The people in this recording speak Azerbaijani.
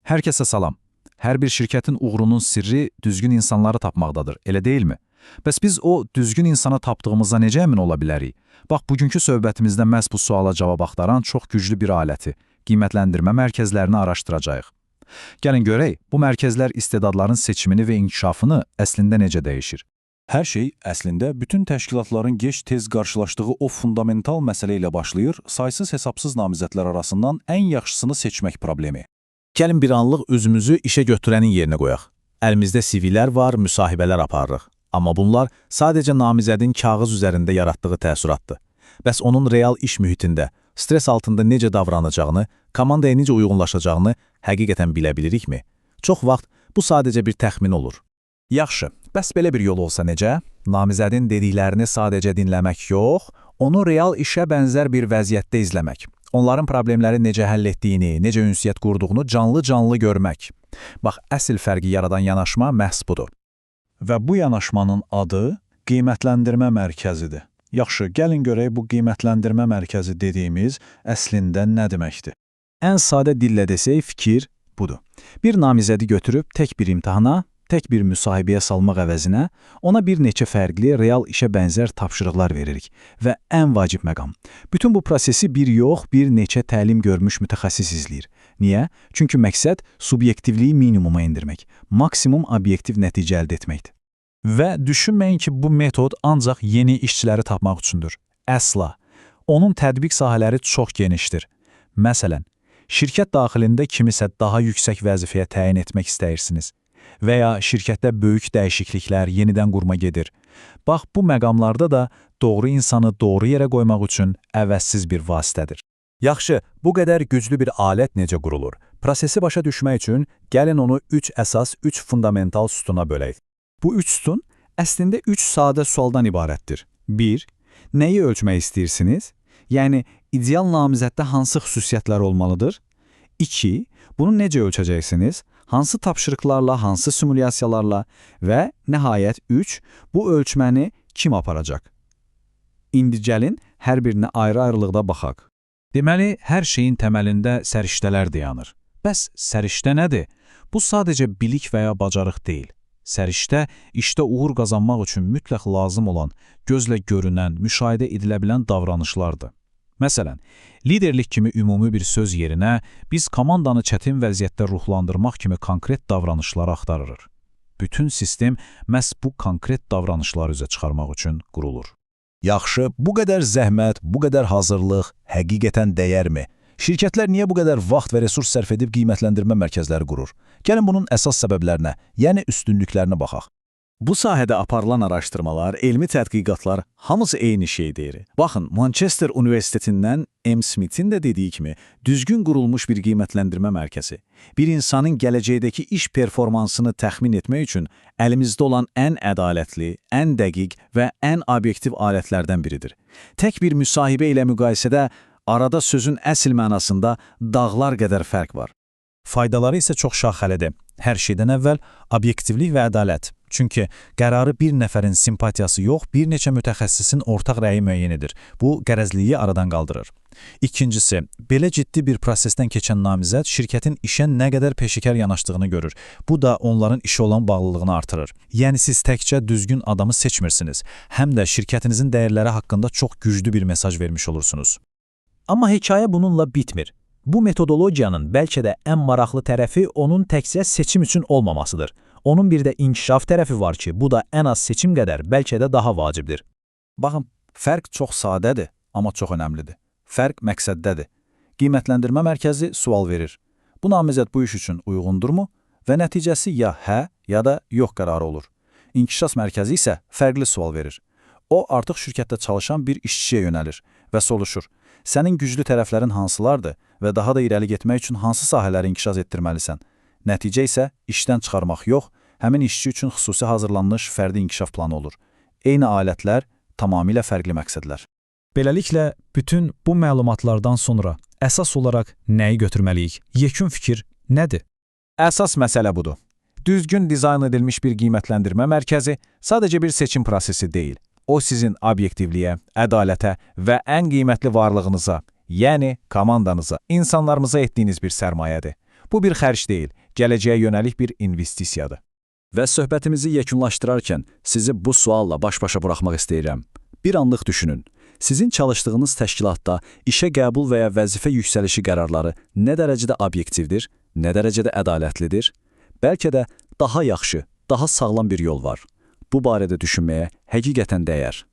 Hər kəsə salam. Hər bir şirkətin uğurunun sirri düzgün insanları tapmaqdadır, elə deyilmi? Bəs biz o düzgün insanı tapdığımıza necə əmin ola bilərik? Bax, bugünkü söhbətimizdə məhz bu suala cavab axtaran çox güclü bir aləti, qiymətləndirmə mərkəzlərini araşdıracağıq. Gəlin görək, bu mərkəzlər istedadların seçimini və inkişafını əslində necə dəyişir? Hər şey əslində bütün təşkilatların gec-tez qarşılaşdığı o fundamental məsələ ilə başlayır, saysız hesabsız namizədlər arasından ən yaxşısını seçmək problemi. Gəlin bir anlıq özümüzü işə götürənin yerinə qoyaq. Əlimizdə CV-lər var, müsahibələr aparırıq. Amma bunlar sadəcə namizədin kağız üzərində yaratdığı təəssüratdır. Bəs onun real iş mühitində, stres altında necə davranacağını, komandaya necə uyğunlaşacağını həqiqətən bilə bilirikmi? Çox vaxt bu sadəcə bir təxmin olur. Yaxşı, bəs belə bir yol olsa necə? Namizədin dediklərini sadəcə dinləmək yox, onu real işə bənzər bir vəziyyətdə izləmək. Onların problemləri necə həll etdiyini, necə ünsiyyət qurduğunu canlı-canlı görmək. Bax, əsl fərqi yaradan yanaşma məhz budur. Və bu yanaşmanın adı qiymətləndirmə mərkəzidir. Yaxşı, gəlin görək bu qiymətləndirmə mərkəzi dediyimiz əslində nə deməkdir? Ən sadə dillə desək, fikir budur. Bir namizədi götürüb tək bir imtahana, tək bir müsahibəyə salmaq əvəzinə ona bir neçə fərqli real işə bənzər tapşırıqlar veririk və ən vacib məqam. Bütün bu prosesi bir yox, bir neçə təlim görmüş mütəxəssis izləyir. Niyə? Çünki məqsəd subyektivliyi minimuma endirmək, maksimum obyektiv nəticə əldə etməkdir. Və düşünməyin ki, bu metod ancaq yeni işçiləri tapmaq üçündür. Əsla. Onun tətbiq sahələri çox genişdir. Məsələn, şirkət daxilində kimisə daha yüksək vəzifəyə təyin etmək istəyirsiniz və ya şirkətdə böyük dəyişikliklər, yenidən qurma gedir. Bax, bu məqamlarda da doğru insanı doğru yerə qoymaq üçün əvəzsiz bir vasitədir. Yaxşı, bu qədər güclü bir alət necə qurulur? Prosesi başa düşmək üçün gəlin onu 3 əsas, 3 fundamental sütuna bölək. Bu üç sütun əslində üç sadə sualdan ibarətdir. 1. Nəyi ölçmək istəyirsiniz? Yəni, ideal namizəddə hansı xüsusiyyətlər olmalıdır? 2. Bunu necə ölçəcəksiniz? Hansı tapşırıqlarla, hansı simulyasiyalarla və nəhayət 3. Bu ölçməni kim aparacaq? İndi gəlin hər birinə ayrı-ayrılıqda baxaq. Deməli, hər şeyin təməlində səriştələr dayanır. Bəs səriştə nədir? Bu sadəcə bilik və ya bacarıq deyil. Səriştə, işdə uğur qazanmaq üçün mütləq lazım olan, gözlə görünən, müşahidə edilə bilən davranışlardır. Məsələn, liderlik kimi ümumi bir söz yerinə biz komandanı çətin vəziyyətdə ruhlandırmaq kimi konkret davranışları axtarırıq. Bütün sistem məhz bu konkret davranışları üzə çıxarmaq üçün qurulur. Yaxşı, bu qədər zəhmət, bu qədər hazırlıq həqiqətən dəyərmi? Şirkətlər niyə bu qədər vaxt və resurs sərf edib qiymətləndirmə mərkəzləri qurur? Gəlin bunun əsas səbəblərinə, yəni üstünlüklərinə baxaq. Bu sahədə aparılan araşdırmalar, elmi tədqiqatlar hamısı eyni şey deyir. Baxın, Manchester Universitetindən M. Smith'in də dediyi kimi, düzgün qurulmuş bir qiymətləndirmə mərkəzi bir insanın gələcəkdəki iş performansını təxmin etmək üçün əlimizdə olan ən ədalətli, ən dəqiq və ən obyektiv alətlərdən biridir. Tək bir müsahibə ilə müqayisədə arada sözün əsl mənasında dağlar qədər fərq var. Faydaları isə çox şaxəlidir. Hər şeydən əvvəl obyektivlik və ədalət. Çünki qərarı bir nəfərin simpatiyası yox, bir neçə mütəxəssisin ortaq rəyi müəyyən edir. Bu, qərəzliyi aradan qaldırır. İkincisi, belə ciddi bir prosesdən keçən namizəd şirkətin işə nə qədər peşəkar yanaşdığını görür. Bu da onların işə olan bağlılığını artırır. Yəni siz təkcə düzgün adamı seçmirsiniz, həm də şirkətinizin dəyərləri haqqında çox güclü bir mesaj vermiş olursunuz. Amma hekayə bununla bitmir. Bu metodologiyanın bəlkə də ən maraqlı tərəfi onun təkcə seçim üçün olmamasıdır. Onun bir də inkişaf tərəfi var ki, bu da ən az seçim qədər, bəlkə də daha vacibdir. Baxın, fərq çox sadədir, amma çox önəmlidir. Fərq məqsəddədir. Qiymətləndirmə mərkəzi sual verir. Bu namizəd bu iş üçün uyğundurmu? Və nəticəsi ya hə, ya da yox qərarı olur. İnkişaf mərkəzi isə fərqli sual verir. O, artıq şirkətdə çalışan bir işçiyə yönəlir və soruşur. Sənin güclü tərəflərin hansılardır və daha da irəli getmək üçün hansı sahələri inkişaf etdirməlisən? Nəticə isə işdən çıxarmaq yox, həmin işçi üçün xüsusi hazırlanmış fərdi inkişaf planı olur. Eyni alətlər, tamamilə fərqli məqsədlər. Beləliklə, bütün bu məlumatlardan sonra əsas olaraq nəyi götürməliyik? Yekun fikir nədir? Əsas məsələ budur. Düzgün dizayn edilmiş bir qiymətləndirmə mərkəzi sadəcə bir seçim prosesi deyil. O sizin obyektivliyə, ədalətə və ən qiymətli varlığınıza, yəni komandanıza, insanlarımıza etdiyiniz bir sərmayədir. Bu bir xərc deyil, gələcəyə yönəlik bir investisiyadır. Və söhbətimizi yekunlaşdırarkən sizi bu sualla baş-başa buraxmaq istəyirəm. Bir anlıq düşünün. Sizin çalışdığınız təşkilatda işə qəbul və ya vəzifə yüksəlişi qərarları nə dərəcədə obyektivdir, nə dərəcədə ədalətlidir? Bəlkə də daha yaxşı, daha sağlam bir yol var. Bu barədə düşünməyə həqiqətən dəyər.